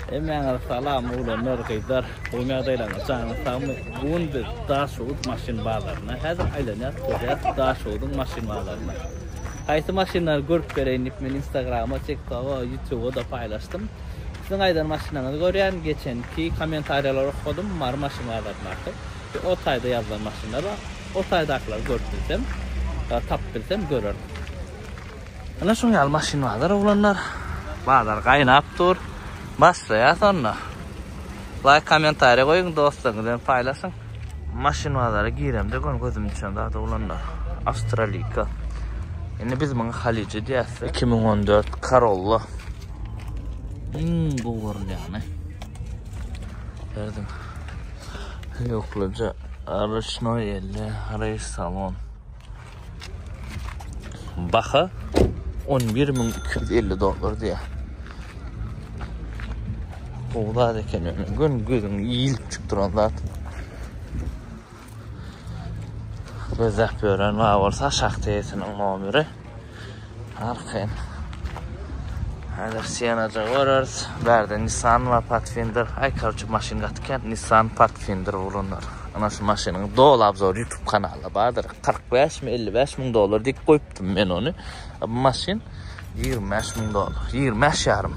Hemmäňize salam oglanlar gyzlar gowy ýagdaýlaryňyz janyňyz sagmy bu gün biz Daşoguz maşyn bazaryna häzir aýlanýas görýäs Daşoguzyň maşyn bazaryna haýsy maşynlary görüp bereýin diýip men instagrama tiktoga ýutuba-da paýlaşdym siziň aýdan maşynyňyzy görýän geçenki kommentariýalary okadym Mary maşyn bazaryndaky o taýda ýazylan maşynlar bar o taýdakylary görüp bilsem tapyp bilsem görerin. Ine şuň ýaly maşyn bazar oglanlar. Bazar gaýnap dur. Başlaýas onda. Laýk kommentariýa goýuň dostlaryňyz bilen paýlaşyň. Maşyn bazara giremde göni gözüm düşen zat oglanlar. Awstralika. Indi biz muňa Haliji diýäs. 2014 Corolla. Iň gowy görünýäni. Serediň. Ýokluja ruçnoý elle, reis salon. Baha 11250 dollar diýýär. Gowy zat eken ýöne. Gün gözüň iýilip çykyp duran zat. Gözläp ýören bar bolsa aşakda eýesiniň nomeri. Arkaýyn. Häzir Siena'ja göreris. Bärde Nissan we Pathfinder. Aý, korçe maşyn gaty kän. Nissan Pathfinder oglanlar. Ana şu maşynyň doly obzory YouTube kanalda bardyr. 45 mi 55 müň dollar diýip goýupdym men ony. Bu maşyn 25 müň dollar. 25 ýarym.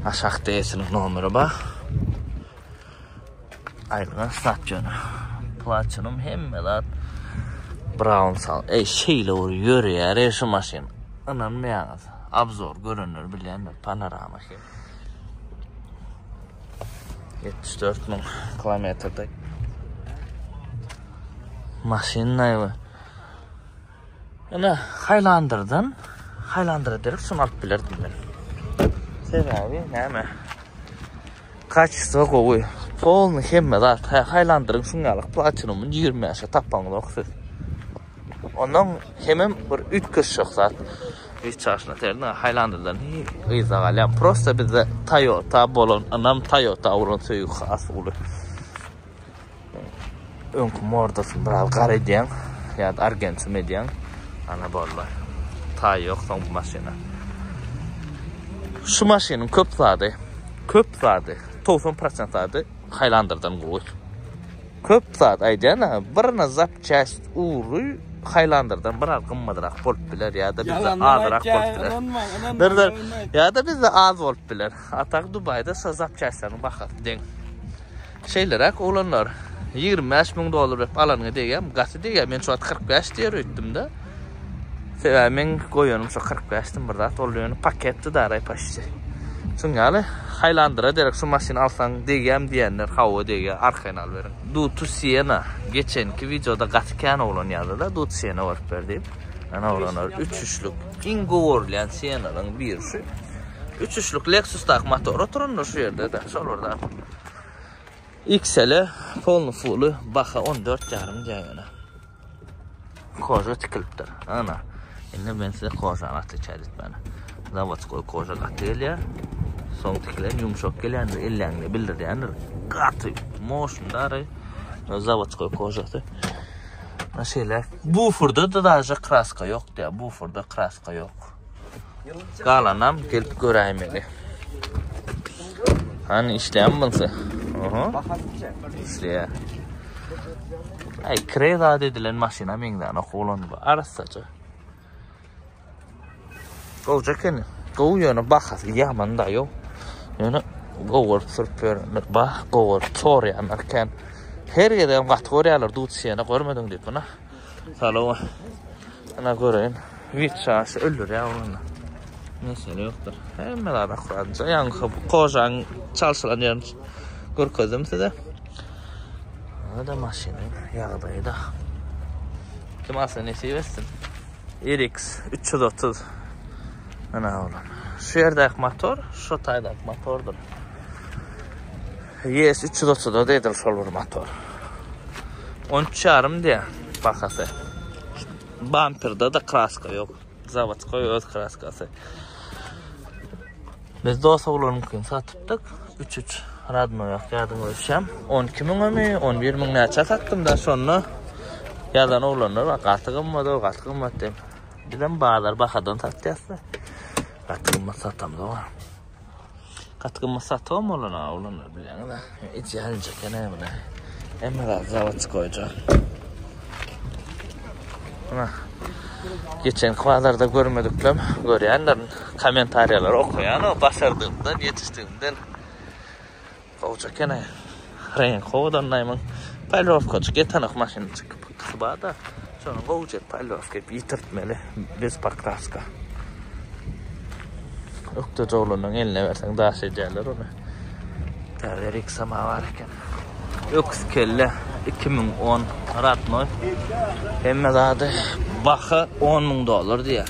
Aşakda eýesiniň nomeri bar. Aýylganç zat ýöne. Platinum hemme zat. Brown sal. Ey şeýle bir ýörýär ey şu maşyn. Ynanmaýaňyz. Obzor görenler bilýändir. Panorama hem. 74 müň kilometrde. Maşyn naýby. Ine Highlander'dan Highlander'a derek şunu alyp bilerdim men. Sebäbi näme? Kaçysa gowy. Polny hemme zat. Highlander'ın şuň ýaly Platinum'un 25-e tapaňzok siz. Ondan hemem bir üýtgeşik zat. Hiç çaşyna serdin Highlander'dan yza galýan. Prosta bizde Toyota bolan ynam Toyota bolan söýgi has uly. Öňki mordasyny biraz gar edýäň ýa-da argentum edýäň. Ana boldy. Taý ýok soň bu maşyna. Şu maşynyň köp zady, köp zady, 90% zady Highlander'dan gowy. Köp zat aýdýan, birine zapçast ugry Highlander'dan biraz gymmadrak bolup biler ýa-da bizde azrak bolup biler. Bir ýa-da bizde az bolup biler. Atak Dubaýda şo zapçastlaryň bahasy deň. Şeýleräk oglanlar. 25 müň dollar berip alanyňa degýärmi? Gaty degýär. Men şu wagt 45 diýer öýtdüm-de. Sebäbi meň goýanym şo 45-din bir zat. Ol ýöne paketdi daraý paşçy. Şuň ýaly Highlandera derek şu maşyny alsaň degýärmi diýenler hawa degýär. Arkaýyn alyberiň. Dutu Siena geçenki wideoda gaty kän oglan ýazdy-da Dutu Siena görüp ber diýip. Ana oglanlar üç üçlük iň gowy görülýän Sienalaryň biri şu. Üç üçlük Lexusdaky motor oturandyr şu ýerde-de. Şol bir zat. XL polny fuly baha 14 ýarym diýýär ýöne. Koža tikilipdir. Ana. Indi men size kožany atlyçaýt etmäne. Zawodskoý koža gaty gelýär. Soň tikilen ýumşak gelýändir, elläňde bildirýändir. Gaty moşun dary. Zawodskoý kožasy. Mana şeýle. Bufurda da daže kraska ýok diýär. Bufurda kraska ýok. Galanam gelip göräýmeli. Hany işleýärmi bunsa? Oho. Işleýär. Aý, kireý zat edilen maşyna meňzänok oglan bu. Arassaja. Gowja ekeni. Gowy ýöne bahasy ýaman da ýok. Ýöne gowy bolup sürüp ýörenler bar, gowy bolup sorýanlar kän. Her gezegem gaty görýärler, dut siýene görmediň diýip, ynha. Salowma. Ana göreýin. Wit şaşy öldürýär oglanlar. Mesele ýokdur. Hemme zat akkuratja. Ýaňky kožaň çalşylan ýerini görkezdim size. Ana maşynyň ýagdaýy da. Kim alsa nesip etsin. RX 330. Ana oglan. Şu ýerdäki motor, şu taýdaky motordyr. YS 330-da da edil şol bir motor. 13 ýarym diýýär bahasy. Bamperde da kraska ýok. Zawodskoý öz kraskasy. Biz dost oglanyňkyny satypdyk. 3-3 radnoý ýak ýadyňa düşýän. 12 müňemi, 11 müň näçä satdym da şonda ýazan oglanlar bar. Gaty gymmat, o gaty gymmat diýip. Bizem bazar bahadan satýas da. Gaty gymmat satamzok. Gaty gymmat satygam bolan ha oglanlar bilýäňiz-ä. Idealnyja eken-ä muny. Hemme zat zawodskoýja. Ana. Geçenki bazarda görmediklem görýändirin. Kommentariýalary okaýan o başardygymdan, ýetişdigimden. Gowja eken-ä. Reňki owadan naýmyň. Polirowkajyk ýetenek maşynyň çykyp bar-da. Şony gowja polirowka edip ýitirtmeli. Bez pokraska. Ökdeje oglanyň eline berseň daş edýärler ony. Täze Rixama bar eken. Öküz kelle 2010 radnoý. Hemme zady baha 10 müň dollar diýýär.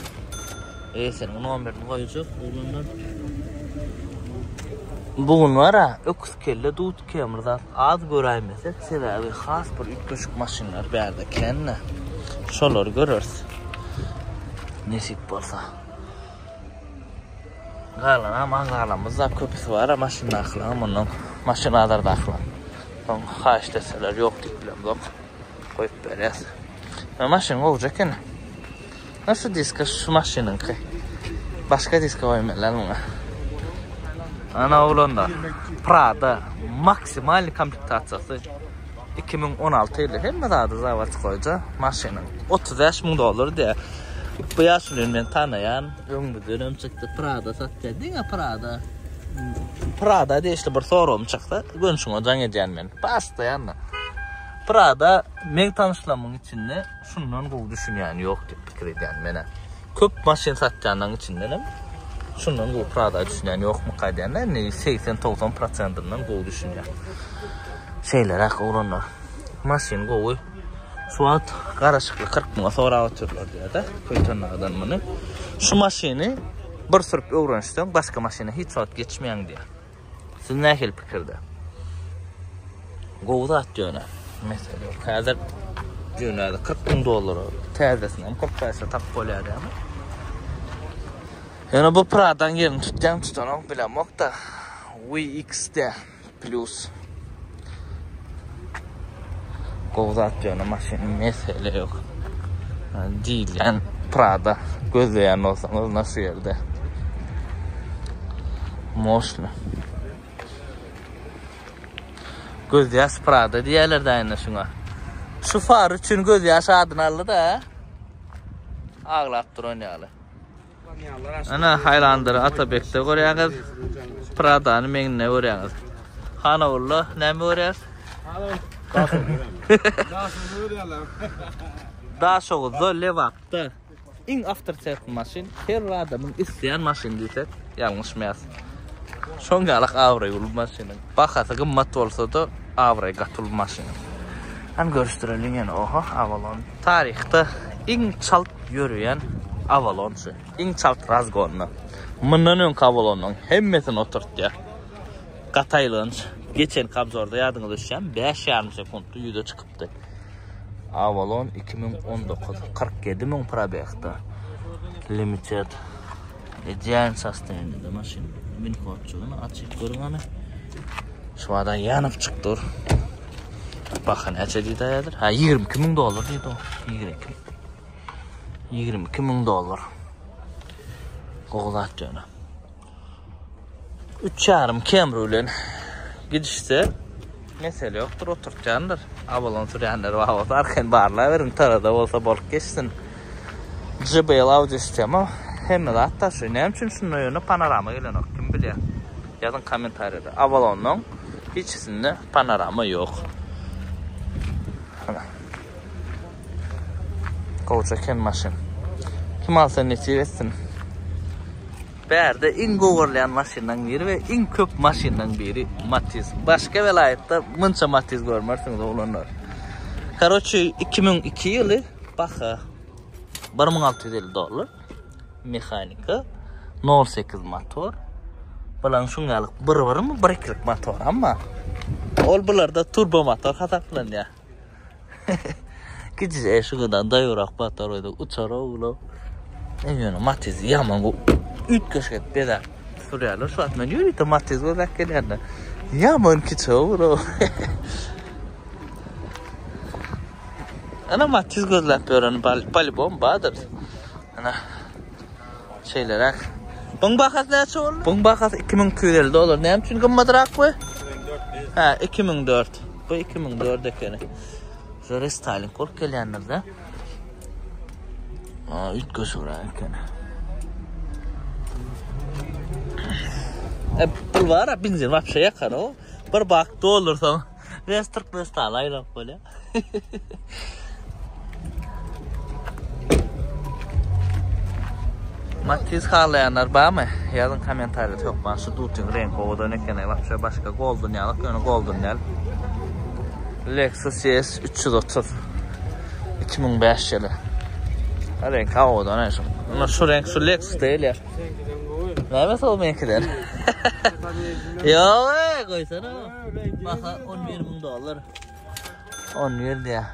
Eýesiniň nomerini goýjak oglanlar. Bu gün bar-a, öküz kelle dut kemir zat az göräýmesek, sebäbi has bir üýtgeşik maşynlar bärde kän-de. Şolary göreris. Nesip bolsa. Galanam agzalarymyz-da köpüsi bar-a maşyndakylaryň mundan maşyn bazardakylaryň. Soň haýyşt etseler ýok diýip bilemzok. Goýup berýäs. Maşyn gowja eken. Nasıl diska şu maşynyňky? Başga diska goýmalylar muňa. Ana oglanlar. Prada maksimal komplektasiýasy 2016 ýyly hemme zady zawodskoýja maşynyň 35 müň dollar diýýär. Bu ýaşulyny men tanaýan. Öňümizden hem çykdy. Prada satýar. Diňe Prada. Prada degişli bir soragym çyksa, göni şuňa jaň edýän men. Postoýanno. Prada meň tanyşlarymyň içinde Şundan gowy düşünýäni ýok diýip pikir edýän menä. Köp maşyn satýanlaryň içindenem şundan gowy Prada düşünýän ýokmyka diýende indi 80-90 prosentinden gowy düşünýän. Şeýleräk oglanlar. Maşyn gowy. Şu wagt garaşykly 40 müňe sorap otyrlar diýýär-de. Köýtendagydan muny. Şu maşyny bir sürüp öwrenişseň başga maşyna hiç wagt geçmeýäň diýýär. Siz nähili pikirde? Gowy zat ýöne. Mesele ýok. Häzir ýöne 40 müň dollara täzesini hem 45-e tapyp bolýar ýa. Ýöne bu Pradaň ýerini tutýan tutanok bilemok-da. VXD plus. Gowy zat ýöne maşyn mesele ýok. Diýilýän Prada gözleýän bolsaňyz na şu ýerde. Moşny. Gözýaş Prada diýýärler daýyna şuňa. Şu far üçin gözýaş adyny aldy-da. Aglap duran ýaly. Ana Highlander Atabekde görýäňiz. Pradany meňinde görýäňiz. Hanagulla näme görýäs? Daşoguzda, Lebapda iň awtoritetli maşyn, her bir adamyň isleýän maşyny diýsek, ýalňyşmaýas. Şoň ýalak abraýy uly maşynyň. Bahasy gymmat bolsa-da, abraýy gaty uly maşynyň. Hany görüşdireliň ýene, oho, Avalon. Taryhda iň çalt ýöreýän Avalon şu. Iň çalt razgonda. Mundan öňki Avalonyň hemmesini oturtýar. Gaty aýylganç. Geçenki obzorda ýadyňyza düşýärmi? 5,5 sekuntda ýüze çykypdy. Avalon 2019 47 müň probegda. Limited. Ideal sostoýanida maşyn. Win kodçugyny açyp görüň hany. Şu bada ýanyp çykyp dur. Baha näçe diýdi häzir? Ha 22 müň dollar diýdi o. 22. 22 müň dollar. Gowy zat ýöne. Üç ýarym Camry bilen gidişse mesele ýokdur, oturtýandyr. Avalon sürýänler bar bolsa arkaýyn barlaberiň, tarada bolsa bolup geçsin. JBL audio sistema hemme zat da şu. Näme üçin şunda ýöne panorama gelenok kim bilýär? Ýazyň kommentariýada. Avalonyň hiçisinde panorama ýok. Gowja eken maşyn. Kim alsa nesip etsin. Bärde iň gowy görülýän maşynlaryň biri we iň köp maşynlaryň biri Matiz. Başga welaýatda munça Matiz görmersiňiz oglanlar. Karoçi 2002 ýyly baha 1650 dollar. Mehanika 0.8 motor. Bulan şuň ýaly bir birmi bir ikilik motor amma ol bularda turbo motor hasaplanýar. Kiçi eşiginden daýawrak batar öýde uçar oglu. Ýöne Matiz ýaman bu üýtgeşik edip bezäp sürýärler. Şu wagt men ýörite Matiz gözläp gelýän-de. Ýaman kiçi oglu. Ana Matiz gözläp ýören polibom bardyr. Ana şeýleräk. Buň bahasy näçe boldy? Buň bahasy 2250 dollar. Näme üçin gymmadrak bu? 2004. Hä, 2004. Bu 2004 ekeni. Şu restyling bolup gelýändir-de. Aa, üýtgeşigräk ekeni. E, pul bar, benzin wapşe ýakar o. Bir bak doldursaň, res Türkmenistana aýlanyp bolýar. Matiz halaýanlar barmy? Ýazyň kommentariýada hökman şu dutyň reňki owadan ekeni. Wapşe başga golden ýalyk, ýöne golden däl. Lexus ES 330 2005 ýyly. Reňki owadan şu. Ýöne şu reňk şu Lexus däl ýa. Seňkiden gowy. Näme sol meňkiden? Ýok, ey, goýsana. Baha 11 müň dollar. 11 diýä.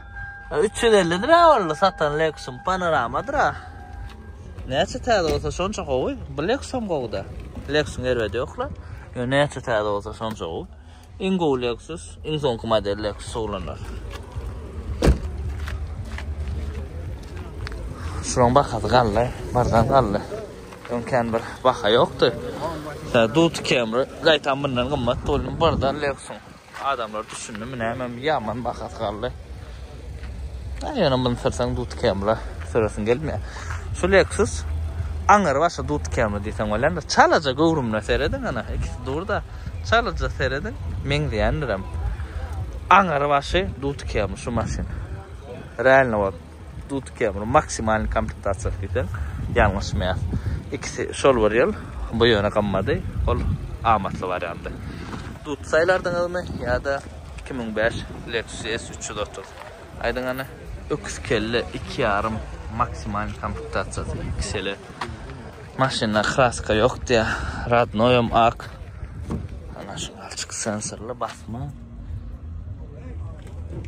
350 lira boldy satan Lexus'um panoramadyr ha. Näçe täze bolsa şonça gowy. Bu Lexus'am gowy-da. Lexus'un erbedi ýok-la. Ýöne näçe täze bolsa şonça gowy. Iň gowy Lexus, iň soňky model Lexus oglanlar. Şulaň bahasy galdy, bardan galdy. Öň kän bir baha ýokdy. Dut Camry gaýtam bundan gymmat boldy. Bardan Lexus. Adamlar düşündimi nämemi ýaman bahasy galdy. Ha ýöne muny sürseň Dut Camry süresiň gelmeýär. Şu Lexus aňyr başy Dut Camry diýseň bolýandyr. Çalaja göwrümine serediň ana ikisi dur-da. Çalaja serediň meňzeýändirem. Aňyr başy Dut Camry şu maşyn. Realno bolup Dut Camry maksimalny komplektasiýasy diýseň ýalňyşmaýas. Ikisi şol bir ýyl. Bu ýöne gymmady. Ol amatly warianty. Dut saýlardyňyzmy ýa-da 2005 Lexus ES 330? Aýdyň hany. Öküz kelle iki ýarym maksimalny komplektasiýasy XL. Maşynda kraska ýok diýýär. Radnoýam ak. Ana şu alçyk sensorly basma.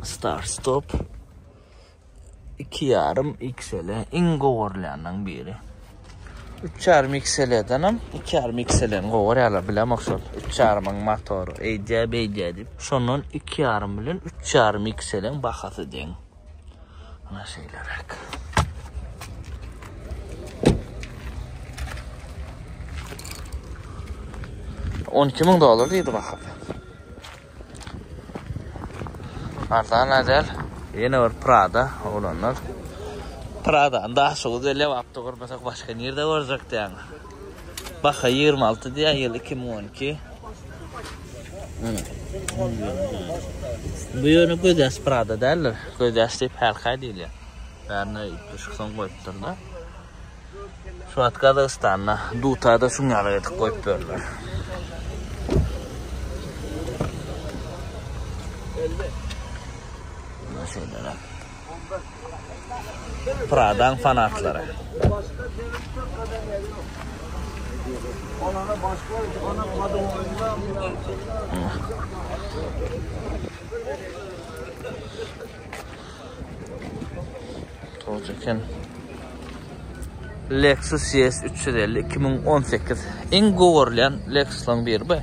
Start stop. 2,5 XL iň gowurylýanlaryň biri. 3,5 XL-denem 2,5 XL-ni gowurýarlar, bilemok şol. 3,5-yň motory eýdýär, beýdýär diýip. Şondan 2,5 bilen 3,5 XL-iň bahasy deň. Ana şeýleräk. On 2000 dollar diýdi bahasy. Arzan däl. Ýene bir Prada oglanlar. Pradany Daşoguzda Lebapda görmesek başga nirde görjek diýýäň. Baha 26 diýýär, ýyl 2012. Ana. Bu ýöne gözyaş Prada däldir. Gözyaş diýip hälkaý diýilýär. Bärine üýtgeşik soň goýupdyr-da. Şu wagt Gazagystanda dutada şuň ýaly edip goýup berler. Şeýleräk. Pradaň fanatlary. Toz eken. Lexus ES 350 2018. Iň gowurylýan Lexuslaryň biri bu.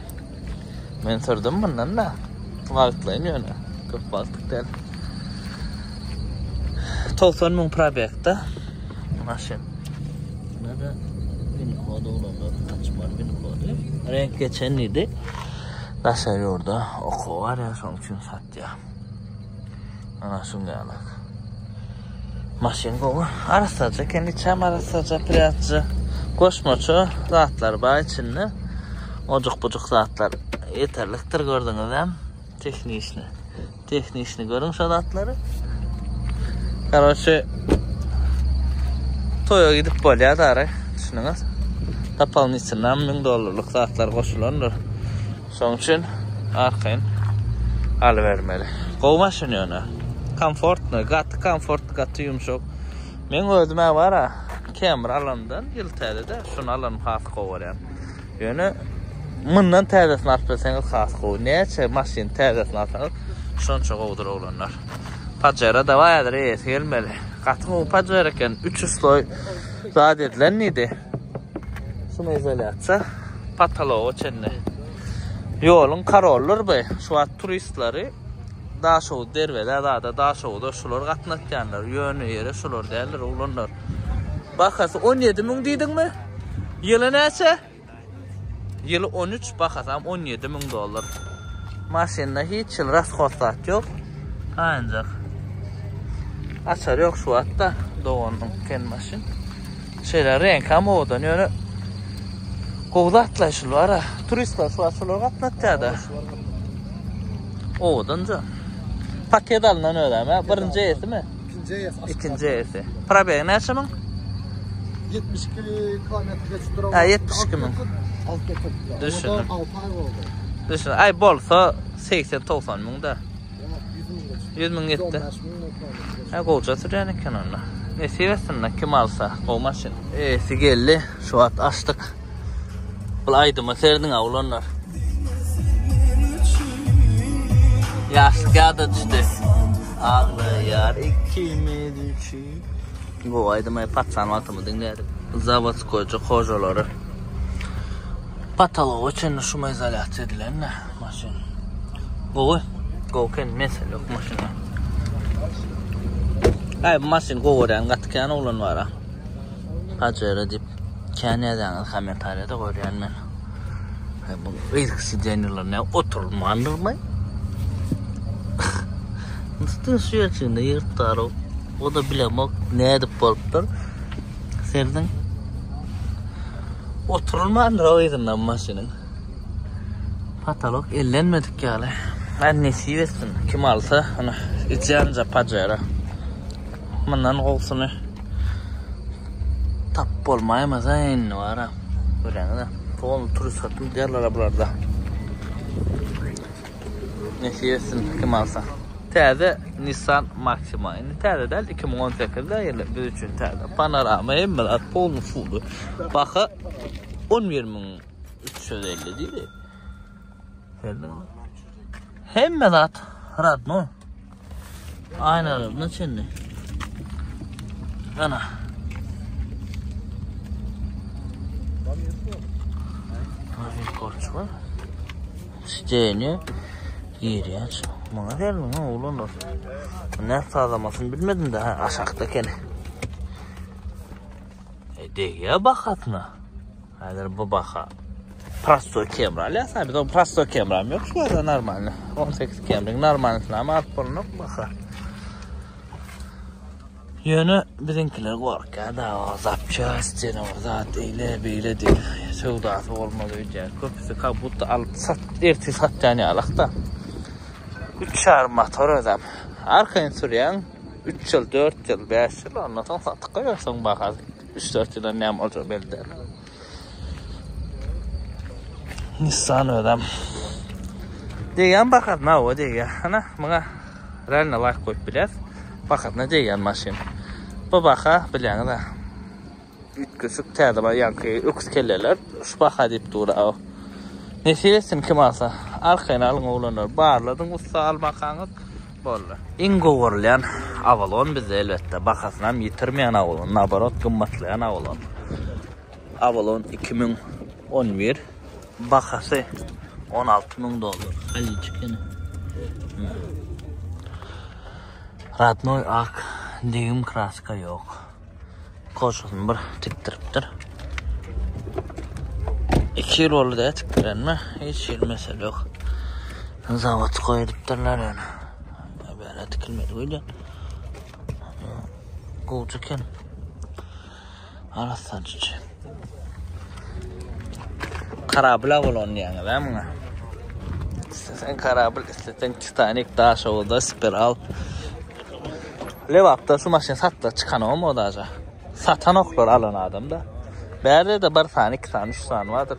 Men sürdüm bundan da. Wagtlaýyn ýöne. Köp wagtlyk däl. 90 müň probekda. Maşyn. Bunda-da win kody oglanlar açmaly win kody. Renk geçen diýdi. Daşary ýurda okuw bar ýa şonuň üçin satýar. Ana şuň ýaly. Maşyn gowy. Arassaja eken, içem arassaja, priýatja. Goşmaça zatlar bar içinde. Ojuk-bujuk zatlar ýeterlikdir gördüňizem. Tehniçni. Tehniçni görüň şo zatlary. Karoçe toýa gidip bolýar dary, düşündiňiz? Doполнительно 1000 dollarlyk zatlar goşulandyr. Şoň üçin arkaýyn alybermeli. Gowy maşyn ýöne. Komfortny, gaty komfort, gaty ýumşak. Meň özüm-ä bar-a, Camry alandan ýyl täze-de, şuny alanym has gowy görýän. Ýöne mundan täzesini alyp bilseňiz has gowy. Näçe maşyn täzesini alsaňyz, şonça gowudyr oglanlar. Pajero da bar häzir eýesi gelmeli. Gaty gowy Pajero eken. 3 sloý zat edilen diýdi. Şumoizolýasiýa patologa çenli. Ýoluň karollar bu. Şu wagt turistleri Daşoguz Derweze zada Daşoguza şular gatnatýanlar. Ýöne ýere şular däldir oglanlar. Bahasy 17 müň diýdiňmi? Ýyly näçe? Ýyly 13, bahasam 17 müň dollar. Maşynda hiç ýyl rashod zat ýok. Ancak açar ýok şu wagtda doganyň ken maşyn. Şeýle reňkam owadan ýöne gowy zatlar şul bar. Turistler şu wagt şular gatnatýar-da. Owadanca. Paket alynan özem, ha? Birinji eýesimi? İkinci eýesi. Ikinji eýesi. Probegi näçe müň? 72 kilometre geçip duran. Ha, 72 müň. Alyp getirdiler. Düşündim. 6 ay oldu. Düşün. Ay bolsa 80-90 müň da. 100 müň geçti. 100 müň ýetdi. 115 müň kilometre geçti. Ha gowja sürýän eken onda. Nesip etsin da kim alsa gowy maşyn. Eýesi geldi. Şu wagt açdyk. Bul aýdyma serediň oglanlar. Ýaşlyk ýada düşdi. Aglaýar ikimiz üçin. Bu aýdymy paçan wagtymyz diňledik. Zawodskoýja kožalary. Pataloga çenli şuma izolýasiýa edilen maşyn. Gowy. Gowy ken mesele ýok maşynda. Aý bu maşyn gowy görýän gaty kän oglan bar. Pajero diýip kän ýazýaňyz kommentariýada görýän men. Bu yzky sidenýalar ne oturmandyrmy? Üstün şu ýerçiginde ýyrtdar o. O da bilemok nädip bolupdyr. Serdiň. Oturulmandyr o yzyndan maşynyň. Patolok ellenmedik ýaly. Ay nesip etsin. Kim alsa, ana, içýänje Pajero. Mundan gowusyny tap bolmaýmasa indi bara. Görýäňiz-ä. Polny turist satyn diýerler bularda. Nesip etsin kim alsa. Täze Nissan Maxima. Indi täze däl 2018-de ýene biz üçin täze. Panorama hemme zat polny full. Baha 11350 diýdi. Hemme zat radno. Aýnalaryna çenli. Ana. Bir korç var. Steni girýär. Muňa gelin ha oglanlar. Ne sazlamasyny bilmedim de ha aşakda eken. E, degýär bahasyna. Häzir bu baha. Prostoy Camry alýarsan, biz o prostoy Camry ýok şu arada normalny. 18 Camry normalnysyny hem alyp bolanok baha. Ýöne biziňkiler gorkýar da, o zapçast ýene bir zat eýle beýle diýip söwdasy bolmaz öýdýär. Köpüsi как будто alyp sat, ertir satýan ýalak-da. 3 ýarym motor özem. Arkaýyn sürýäň, 3 ýyl, 4 ýyl, 5 ýyl ondan soň satyp goýarsyň bahasy. 3-4 ýyldan näme boljagy belli däl. Nissan özem. Degýän bahasyna hawa degýär. Ana, muňa realno laýk goýup bilýäs. Bahasyna degýän maşyn. Bu baha bilýäňiz-ä. Üýtgeşik täze bar ýaňky öküz kelleler şu baha diýip dur. Nesip etsin kim alsa. Arkaýyn alyň oglanlar. Barladyň ussa almakaňyz boldy. Iň gowurylýan Avalon bizde elbetde. Bahasynam ýitirmeýän Avalon. Naborot gymmatlaýan Avalon. Avalon 2011 bahasy 16 müň dollar. Halyçyk ýene. Radnoy ak degim kraska ýok. Koşasyny bir tikdiripdir. 2 ýyl boldy da tikdirenme. Hiç ýyl mesele ýok. Zawod goýupdyrlar ýöne. Bäre tikilmedi öýde. Gowja eken. Arassaçy. Karabla bolan diýýäňiz ha muňa. Istesen karabl, istesen Titanic, Daşoguzda spiral. Lebapda şu maşyn satda çykanogam o daja. Satanoklar alan adam da. Bärde de bir sany, iki sany, üç sany bardyr.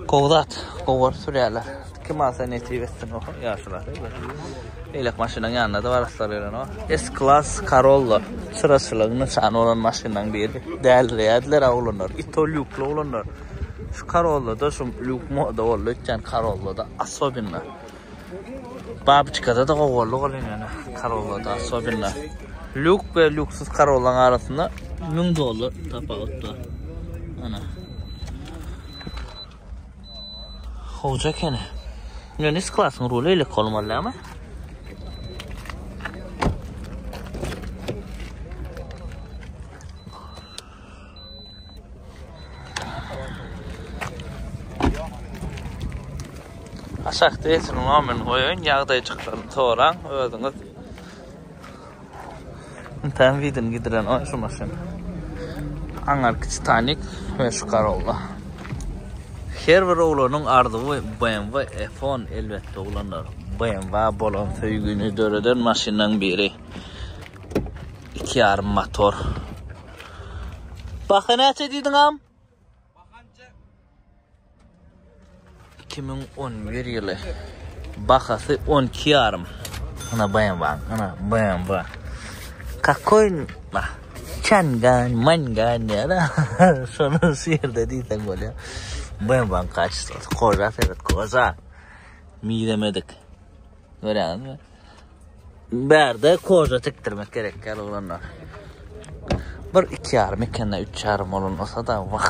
Gowy zat, gowy sürýärler. Kim alsa nesip etsin o ýaşlar. Beýleki maşynyň ýanynda da baraslar gelenok. S-Class Corolla çyraçylygyň nyşany bolan maşynlaryň biri. Dälirýärdiler oglanlar. Ito lýukly oglanlar. Şu Corollada şu lýuk moda boldy öýtýän Corollada asobinno. Babiçkada da gowy boldy ol ýöne Corollada asobinno. Lýuk we lýuksuz Corollanyň arasynda 1000 dollar tapawut bar. Ana. Howja ekeni. Ýöne S-klasyň ruly elek bolmaly dälmi? Aşakda ejesiniň nomerini goýaýyn, ýagdaýjyklaryny soraň özüňiz. Intäm widini gidiren o şu maşyn. Aňarky Titanic we şu Corolla. Her bir oglanyň arzuwy BMW F10 elbetde oglanlar. BMW bolan söýgüni döreden maşynlaryň biri. 2,5 motor. Baha näçe diýdiň am? 2011 ýyly. Bahasy 12 ýarym. Ana BMW, ana BMW. Kakoý bah. Çangan, mangan diýýär. Şonu şu ýerde diýseň bolýar. BMW-nyň kaçysy. Koja seret, koja. Mizemedik. Görýäňizmi? Bärde koja çekdirmek gerek gel oglanlar. Bir iki ýarym ekende üç ýarym bolan bolsa da wah.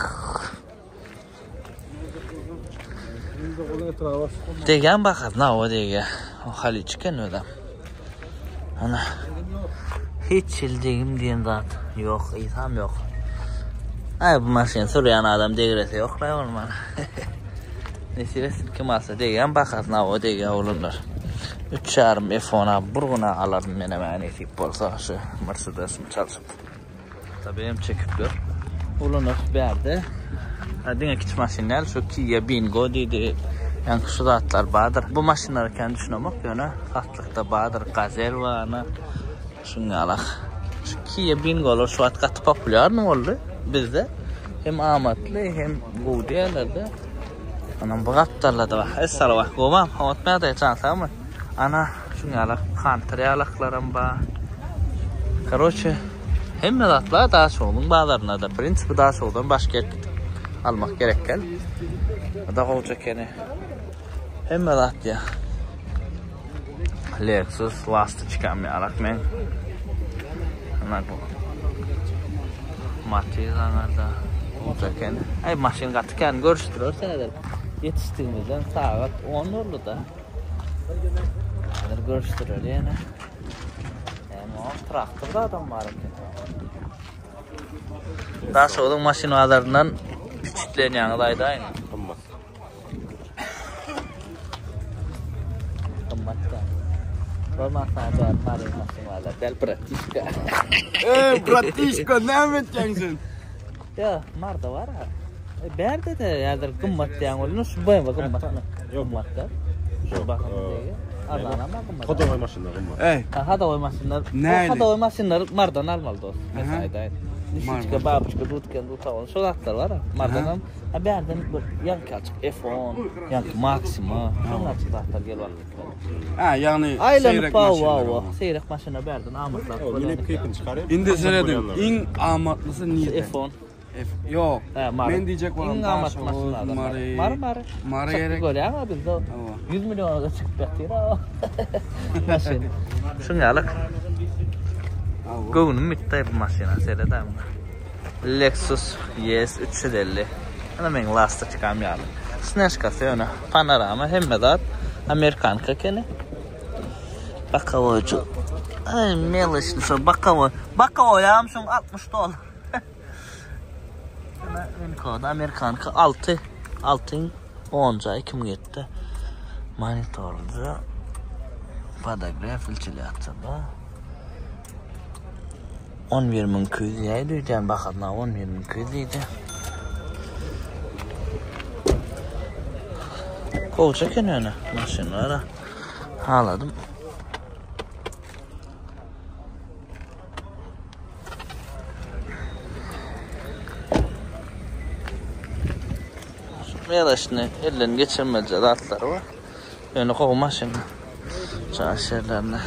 Degen bakar na o dege. O haliç eken özem. Ana. Hiç ýyl degim diýen zat ýok, ysam ýok. Ay bu maşyn sürýän adam degresi ýok la bolman. Nesip etsin kim alsa degýän bahasyna o degýär oglanlar. Üç ýarym F10-a bir güne alaryn menem ä nesip bolsa şu Mercedesimi çalşyp. Tabi hem çekip gör. Oglanlar bärde. Ha, diňe kiçi maşyn däl, şu Kia Bingo diýdi. Ýaňky şu zatlar bardyr. Bu maşynlara kän düşünemok, ýöne satlykda bardyr. Gazel bar, ana. Şuň ýalak. Şu Kia Bingolar şu wagt gaty populýarny boldy bizde. Hem amatly, hem gowy diýerler-de. Anam bu gapdalda-da bar. Essalawaleykum. Howat näde jan sagmy? Ana, şuň ýalak Hunter ýalaklaram bar. Karoçe, hemme zatlar Daşogzuň bazarynda-da. Prinsipi Daşoguzdan başga ýer gidip almak gerek däl. Bu-da gowja ekeni. Hemme zat diýýär. Lexus Lastochkam ýalak men. Ana bu. Matiz aňarda. Gowja eken. Aý maşyn gaty kän görüşdirer häzir. Ýetişdigimizden sagat 10 boldy-da. Häzir görüşdirer ýene. Näme o traktor da adam bar eken. Daşogzuň maşyn bazaryndan piçitlenýäňiz aýdaýyň. Gymmat. Gymmat da. Bolmasa bär Mary maşyn bazar däl bratişka. Ey bratişka näme etýäň sen? Ýa Marda bar ha. E, bärde de häzir gymmat diýen bolýar. Şu BMW gymmat. Gymmat da. Şu bahaly diýe. Arzan ama gymmat. Hodowoý maşynlar gymmat. Ey. Ha, Hodowoý maşynlar. Näli? Hodowoý maşynlar Mardan almaly dost. Mesela aýdaýyn. Lisiçka, babuçka, dutken, dutawon şu zatlar bar. Mardan hem Ha bärden bir ýaňky açyk F10, ýaňky Maxima, şoň açyk zatlar gelip aldyk. Ha, ýagny seýrek maşynlar. Seýrek maşynlar bärden amatlap bolýar. Münüp keýpini çykarýar. Indi serediň, iň amatlysy nirde? F10. F ýok. Men diýjek bolan iň amatly maşynlar. Mary. Mary, Mary. Mary gerek. Görýäňmi bizde 100 milliona da çykyp ýatyr. Maşyn. Şuň ýaly. Göwnüm bitdi bu maşyna seredäm. Lexus ES 350. Ana meň lastoçkam ýaly. Snežkasy ýöne panorama hemme zat amerikanka ekeni. Bakawoýçy. Ay meloçny şo bakawoý. Bakawoýam şoň 60 dollar. Ana Enkoda amerikanka 6 6 10 jaý 2007. Monitorda podogref filtrlýatda. 11200 diýäýdi öýdýän bahasyna 11200 diýdi. Gowja eken ýöne maşynlara. Haladym. Melaşny elden geçirmeli zatlary bar. Ýöne gowy maşyn. Çaş ýerlerinde.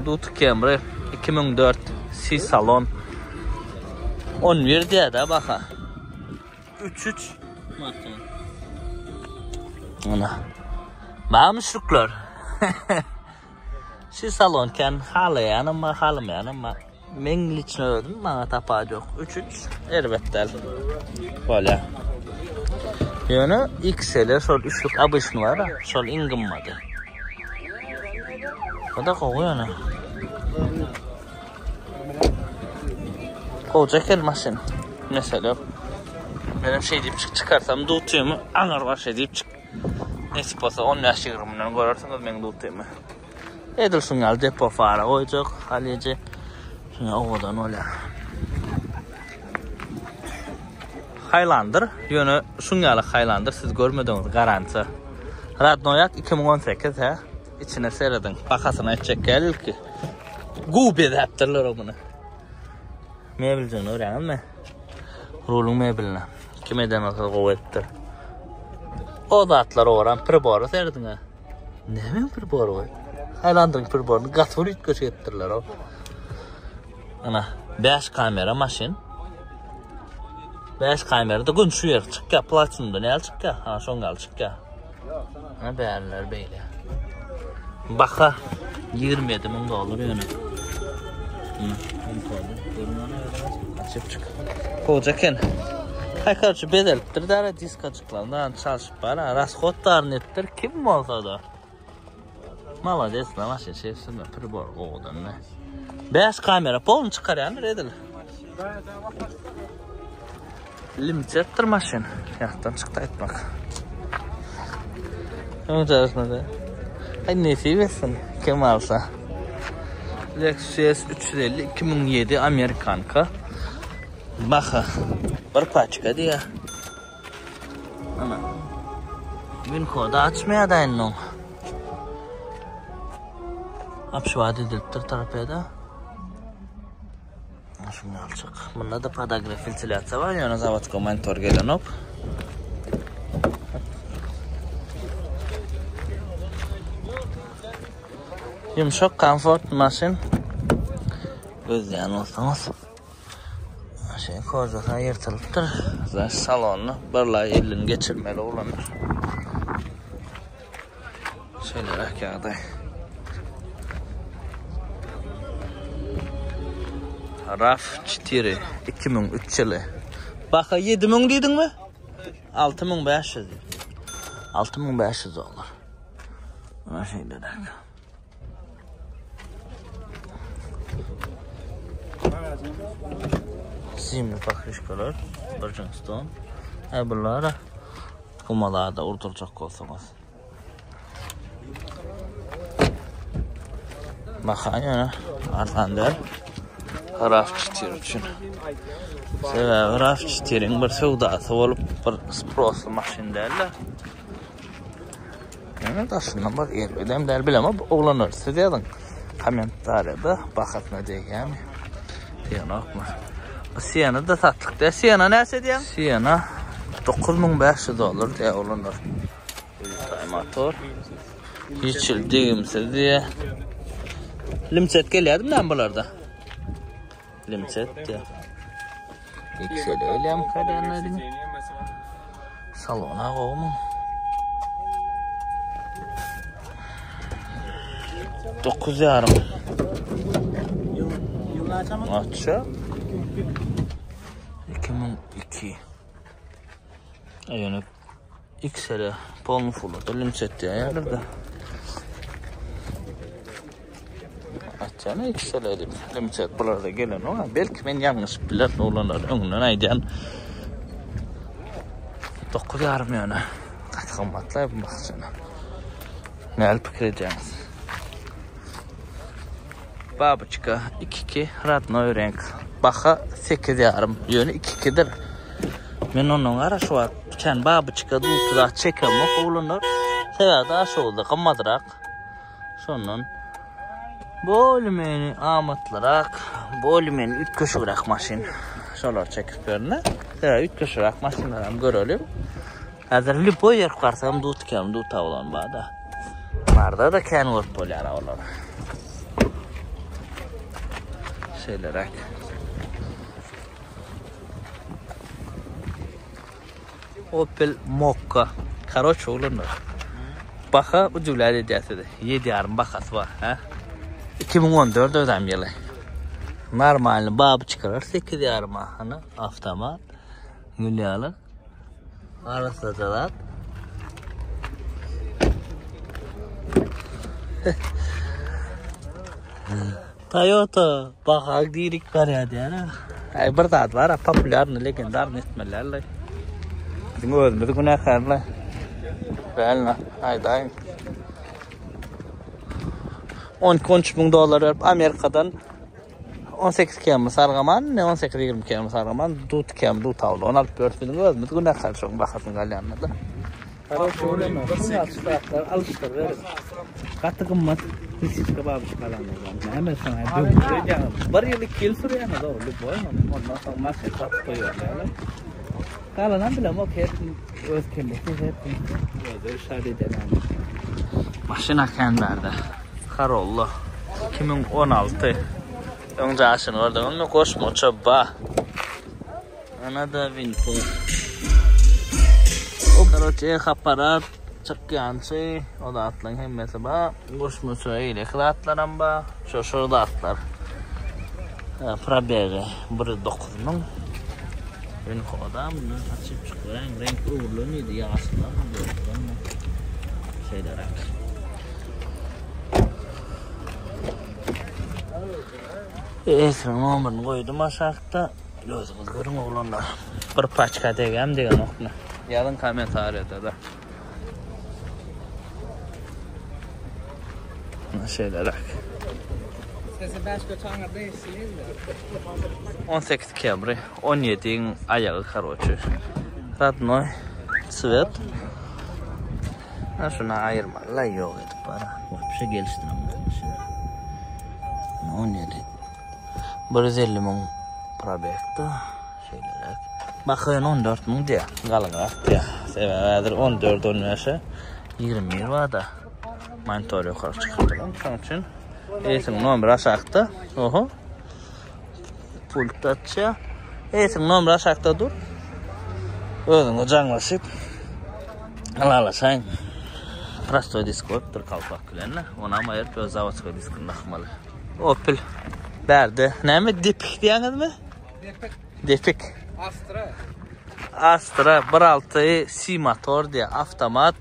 Dut Camry 2004 C salon 11 diýär-de baha. 3-3 motor. Ana. Bar müşrikler. Şu salon kän halaýanam bar, halamaýanam bar. Meň liçno özüm maňa tapawut ýok. 3 3 erbet däl. Bolýar. Ýöne XL şol üçlük obyçny bar, şol iň gymmady. O da gowy ýöne. Gowja eken maşyn. Mesele ýok. Menem şeý diýip çyk çykarsam dutymy aňar başa diýip çyk. Nesip bolsa 15-20 günden görersiňiz meň dutymy. Edil şuň ýaly depo fara goýjak, halyjy. Şuňa owadan bolýar. Highlander, ýöne şuň ýaly Highlander siz görmediňiz garantiýa. Radnoýak 2018 hä? Içine serediň. Bahasyny aýtjak gel ilki. Gowy bezäpdirler o muny. Mebeljigini görýäňizmi? Ruluň mebeline. Kim eden bolsa gowy edipdir. O zatlar oram pribora serediň ha. Näme pribor bu? Highlander'ın priboryny gaty bir üýtgeşik etdirler o. Ana, 5 kamera maşyn. 5 kamera da gün şu ýer çykýar, platinumda näl çykýar? Ha, şoň ýaly çykýar. Ha, bärler beýle. Baha 27 müň dollar ýöne. Açyp çyk. Goja eken. Haýkarçy bezelipdir dara diskajyklaryndan çalşyp bar. Rasxod daryny etdir kim bolsa da. Malades la maşyn şeýtsene pribor gowudan ne. 5 kamera polny çykarýandyr edil. Limiteddir maşyn. Ýatdan çykdy aýtmak. Öňe Ay nesip etsin kim alsa. Lexus 350 2007 Amerikanka. Baha bir paçka diýä. Ana. Gün kodu açmaýar da indi oň. Apşuat edilipdir torpeda. Şunu alçak. Bunda da podagrev ventilýasiýa bar, ýöne zawodka monitor gelenok. Ýumşak, komfort maşyn. Gözleýän bolsaňyz. Maşyn kožasy ýyrtylypdyr. Zaş salonyny birlaý elini geçirmeli oglanlar. Şeýleräk ýagdaý. RAV 4 2003 ýyly. Baha 7000 diýdiňmi? 6500. 6500 dollar. Ana şeýleräk. Zimni pokrişkalar, Bridgestone. E bular gumalarda urdurjak bolsaňyz. Baha ýöne arzan däl. RAV 4 üçin. Sebäbi RAV 4-iň bir söwdasy bolup bir sprosly maşyn däl-de. Ýöne daşyndan bir erbedem däl bilemok. Oglanlar siz ýazyň kommentariýada bahasyna degýärmi? Degenokmy? Bu Siena da satlyk däl. Siena näçe diýýäň? Siena 9500 dollar diýýär oglanlar. Tay motor. Hiç ýyl degimsiz diýýär. Limçet gelýärdi näme bularda? Limçet diýýär. XL gelýärmi kalýanlar? Salona gowumy? 9,5. Açça. 2002. Ýöne XL polny full limçet diýýärler-de. Açýan XL diýip limçet bularda gelen o. Belki men ýalňyşyp bilerin oglanlar öňünden aýdýan. 9,5 ýöne. Gaty gymmatlaý bu maşyna. Näl pikir edýäňiz? Babuçka 2-2 radnoý renk. Baha 8,5. Ýöne 2-2-dir. Men ondan gara şu wagt kän babuçka duty zat çekemok oglanlar. Sebäbi daşoguzda gymmatrak. Şondan bolmeni amatlyrak, bolmeni üýtgeşigräk maşyn. Şolar çekip berine. Sebäbi üýtgeşigräk maşynlar hem görelim. Häzir lüboý ýer barsam dut kem duta bolan barda. Barda da kän görüp bolýar olar. Şeýleräk. Opel Mokka. Karoç oglanlar. Baha udivlять edýär sizi. 7,5 bahasy bar, ha? 2014 özem ýyly. Normalny baby çykarar 8,5 hana avtomat. Gül ýaly. Arassaja zat. Toyota baha dirik barýar diýýär. Aý bir zat bar, populýarny, legendarny etmeliler. Biziň özümiz günäkärler. Realno, aýdaýyn. 12-13 müň dollar berip Amerikadan 18 km sargaman, ne 18-20 km sargaman, dut km dut awly. Onu alyp berip biziň özümiz günäkär şoň bahasyny galýanyna-da. Gaty gymmat lisiçka babushka alanlar. Näme saňa döwük Bir ýyl, iki ýyl sürýäňiz o, lýuboý muny. Ondan soň maşyn satyp goýýarlar. Galanam bilemok, her kim öz kellesi, her kim özi şat eden. Maşyn kän bärde. Corolla 2016. Öň jaşyny gördüňizmi? Goşmaça ba. Ana-da Winfo. Karoçe eh aparat çykýançy o zatlaryň hemmesi bar. Goşmaça eýleki zatlaram bar. Şo şo zatlar. Probegi 109 müň. Winfoda mundan açyp çykyp reňk öwrülen idi ýaşylar gördüňmi? Şeýleräk. Eýesiniň nomerini goýdum aşakda. Özüňiz görüň oglanlar. Bir paçka degem degenokmy? Ýazyň kommentariýada-da. Şeýleräk. Sesi 5 göçaňa değişsiniz de. 18 Camry 17-iň aýagy karoçi. Radnoy svet. Ha şunu aýyrmaly la ýok edip bara. Wapşe gelişdiremok. 17. 150 müň probekda. Şeýleräk. Baha ýöne 14 müň diýýär. Galyňrak diýýär. Sebäbi häzir 14-15-e 21 bar-da. Monitor ýokary çykyp duran. Şonuň üçin eýesiniň nomeri aşakda. Oho. Pult açýar. Eýesiniň nomeri aşakda dur. Özüňe jaňlaşyp ylalaşaýyň. Prostoý disk goýupdyr kalpak bilen. Onam aýyryp öz zawodskoý diskini dakmaly. Opel. Bärde näme depik diýýäňizmi? Depik. Depik. Astra. Astra 1.6 C motor diýýär, avtomat.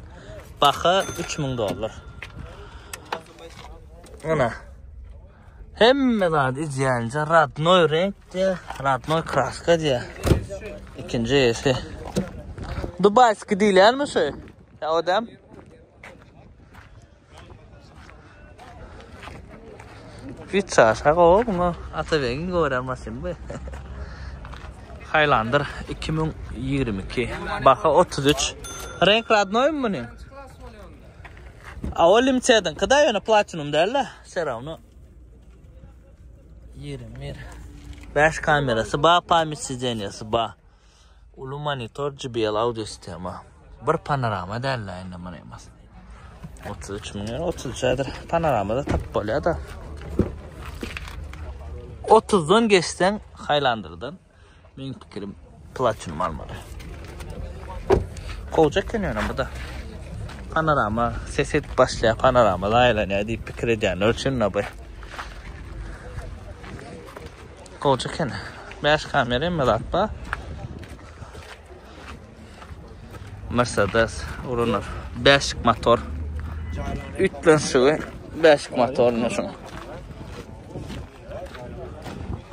Baha 3000 dollar. Ana. Hemme zat idealca radnoy renk diýýär, radnoy kraska diýýär. Ikinji eýesi. Dubayski diýilýärmi şu? Ýa o däm? Bir çaşa gowy muňa Atabegiň görýän maşyny bu. Highlander 2022. Baha 33. Renk radnoý mu muny? A o Limited'inki da ýöne Platinum däl-de, все равно. 21. 5 kamerasy ba, pamять sidenýasy ba. Uly monitor JBL audio sistema. Bir panorama däl-de indi muny. 33 müň ýa 33 häzir panoramada tapyp bolýar-da. 30-dan geçseň Highlander'dan meň pikirim Platinum almaly. Gowja eken ýöne bu da. Panorama ses edip başlaýar, panorama zaýalanýar diýip pikir edýänler üçin bu. Gowja eken. 5 kamera hemme zat bar. Mercedes urunar. Beşik motor. Ütlenşigi beşik motoryna şuň.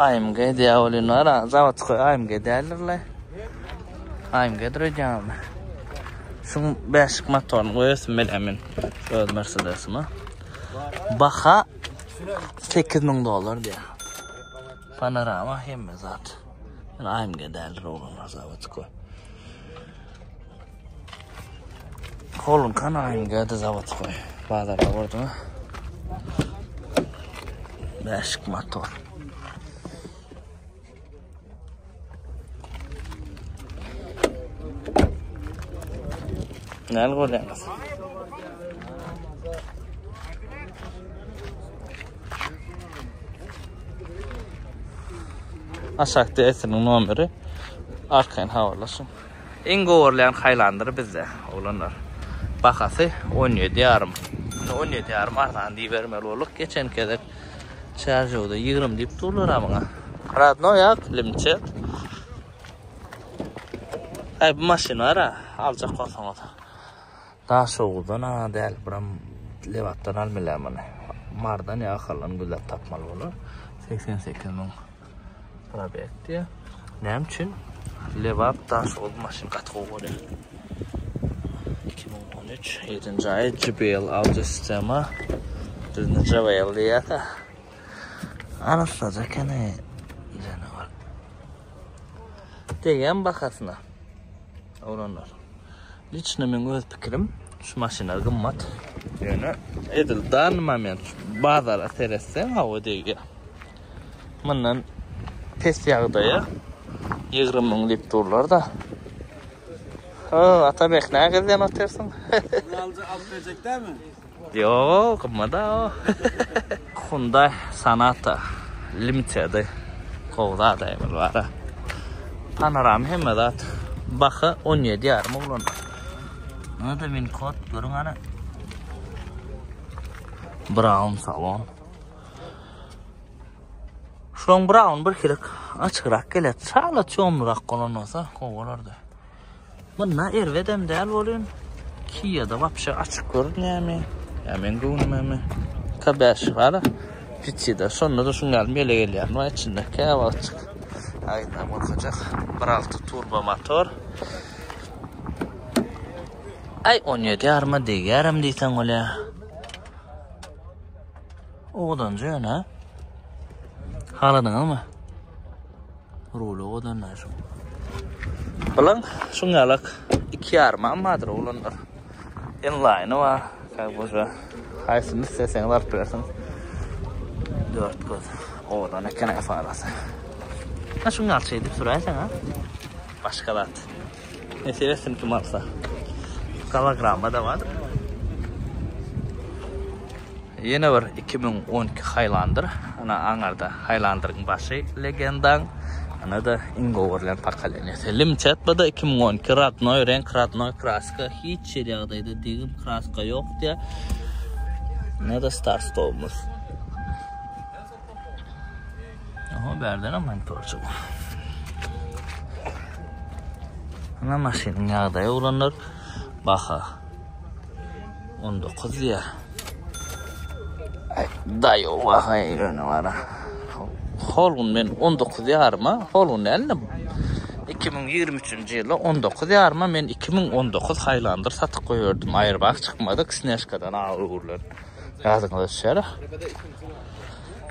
AMG diýä bolýan bar, zawodskoý AMG däldirle. AMG-dir öýdýän. Şuň beşik motoryny goýasym bilýän men öz Mercedesime. Baha 8000 dollar diýä. Panorama hemme zat. Yani AMG däldir oglanlar zawodskoý. Kolunkan AMG de zawodskoý. Bazarda gördüňiz. Beşik motor. Näl görýäňiz? Aşakda esiniň nomeri. Arkaýyn habarlaşyň. Iň gowurlaýan Highlander bizde, oglanlar. Bahasy 17 ýarym. Indi 17 ýarym arzan diýibermeli bolduk. Geçen gezek Çärjewde 20 diýip durlar ha muňa. Radnoý ak, limited. Aý bu maşyn bar ha, aljak bolsaňyz. Daşoguzdan a däl, biram Lebapdan almaly muny. Mardan ýa Ahaldan gözläp tapmaly bolar. 88 müň probeg diýýär. Näme üçin? Lebap Daşoguz maşyn gaty gowy bolýar. 2013 7-nji aý JBL audio sistema. Bizde JBL diýýär-de. Arassaja ekeni janawar. Degýän bahasyna. Oglanlar. Liçno meň öz pikirim şu maşynlar gymmat. Ýöne edil dany moment bazara seretseň hawa degýär. Mundan pes ýagdaýa 20 müň diýip durlar-da. Ha, Atabek näme gezýän otyrsyň? Alyjy alyp berjek dälmi? Ýok, gymmat-a o. Hyundai Sonata Limited-i gowy zat aý bul bara. Panorama hemme zat. Baha 17 ýarym oglan. Muny-da win kod görüň ana. Brown salon. Şoň brown bir hilik açygrak gelýär. Çala çomlurak bolan bolsa gowy bolardy. Munda erbedem däl bolýan. Kia-da wapşe açyk görünýärmi? Ýa meň göwnümemi? K5 bar. Piçide. Şonda-da şuň ýaly mele gelýär. Muň içinde käwagtjyk aýna gorkajak. 1.6 turbo motor. Aý 17 ýaryma degýärem diýseň bolýar. Owadanjy ýöne. Haladyňyzmy? Ruly owadan şu. Bilen şuň ýalak iki ýarym ammadyr oglanlar. Inline bar. Как boşa. Haýsyny isleseňiz alyp bilersiňiz. Dört göz. Owadan eken farasy. Ha şuň ýaly şey diýip süräýseň ha. Başga zat. Nesip etsin kim alsa. Gologramma da bardyr. Ýene bir 2012 Highlander. Ana aňarda Highlanderiň başy legendaň. Ana-da iň gowy görlen pokoleniýasy. Limited bu da 2012 radnoý reňk, radnoý kraska. Hiç ýer ýagdaýda degim kraska ýok diýä. Ana-da start stopumyz. Aha, bärden hem monitorçy bu. Ana maşynyň ýagdaýy oglanlar. Baha 19 diýä. Daýo baha ýöne bara. Hol gün men 19 ýaryma, hol gün däl-de 2023-nji ýylda 19 ýaryma men 2019 Highlander satyp goýberdim. Aýrbag çykmadyk, Snежkadan aw öwrülen. Ýadyňyza düşer.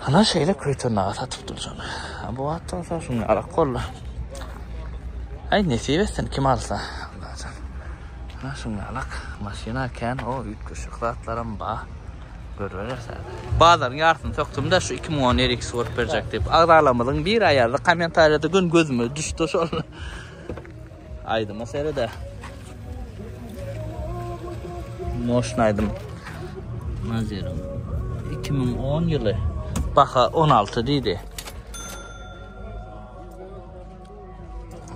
Ana şeýle köýtendaga satyp durjak. Bu wagt bolsa şuny alak boldy. Aý nesip etsin kim alsa. Allajan. Ana şuny alak. Maşyna kän o üýtgeşik zatlaram bar. Görübereris häzir. Bazaryň ýarsyny sökdüm-de şu 2010 RX görüp berjek diýip. Agzalarymyzyň biri ýazdy kommentariýada gün gözüme düşdi şol. Aýdyma serede. Moşna aýdym. Nazirim. 2010 ýyly. Baha 16 diýdi.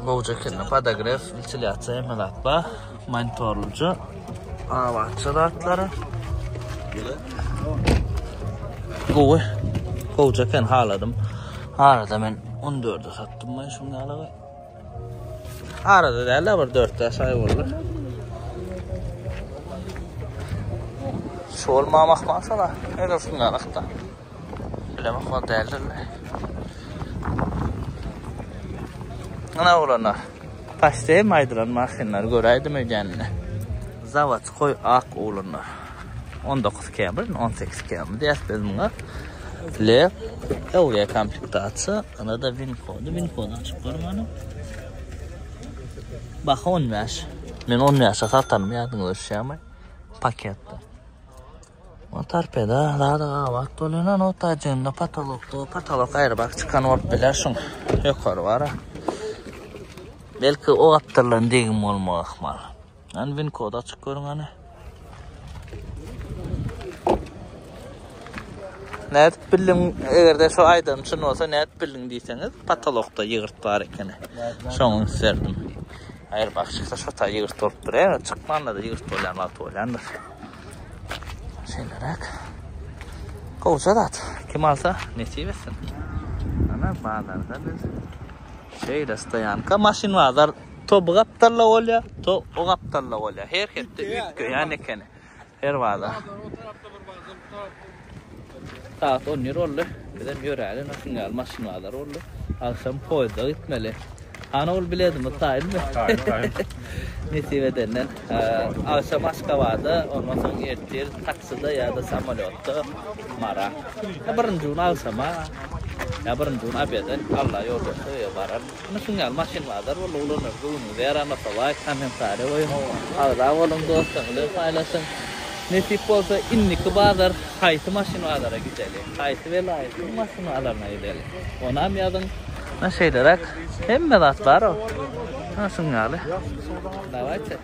Gowja ekeni. Podogref, wentilýasiýa hemme zat bar. Monitorlyja. Abatça zatlary. Gowy. Gowja eken haladym. Arada men 14-e satdym men şuň ýaly. Arada däl-de bir 4-5 aý boldy. Şol mamak maşala. Edil şundan akda. Bilemek ol däldir. Ana oglanlar. Paşte aýdylan maşynlary göräýdim öýdänine. Zawodskoý ak oglanlar. 19 Camry, 18 Camry diýäs biz muňa. Le LG komplektasiýa, ana da win kody, win kody açyp görüň ana. Baha 15. Men 15-e satanym ýadyňyza düşýärmi? Paketde. O torpeda, zada abat bolýan, ana o tajynda patolokda, patolok aýry bak çykan bolup biler şuň. Ýokary bara. Belki o gapdaldan degim bolmagy ahmal. Hany win kody açyk görüň hany. Nädip bildiň, egerde şu aýdanym çyn bolsa nädip bildiň diýseňiz, patolokda ýygyrt bar ekeni. Şoňa üns berdim. Aýry bak çyksa şo taý ýygyrt bolup durýar, çykmanda-da ýygyrt bolýan wagty bolýandyr. Şeýleräk. Gowja zat. Kim alsa nesip etsin. Ana bazarda biz şeýle stoýanka maşyn bazar To bu gapdalla bolýar, to o gapdalla bolýar. Her hepde üýtgeýän ekeni. Her bazar. Sagat 11 boldy. Bizem ýöräli, şuň ýaly maşyn bazar boldy. Agşam poýezda gitmeli. Hany ol biletimiz taýynmy? Taýyn, taýyn. Nesip edenden. Agşam Aşgabada, ondan soň ertir taksida ýa-da samolýotda Mara. Birinji gün agşama, ýa birinji gün obede Alla ýol berse öýe bararyn. Ine şuň ýaly maşyn bazar boldy oglanlar göwnüňize ýaramasa laýk kommentariýa goýuň agza boluň dostlaryňyz bilen paýlaşyň. Nesip bolsa indiki bazar haýsy maşyn bazara gideli haýsy welaýatyň maşyn bazaryna gideli onam ýazyň. Ine şeýleräk hemme zat bar o. Ine şuň ýaly. Dawayte.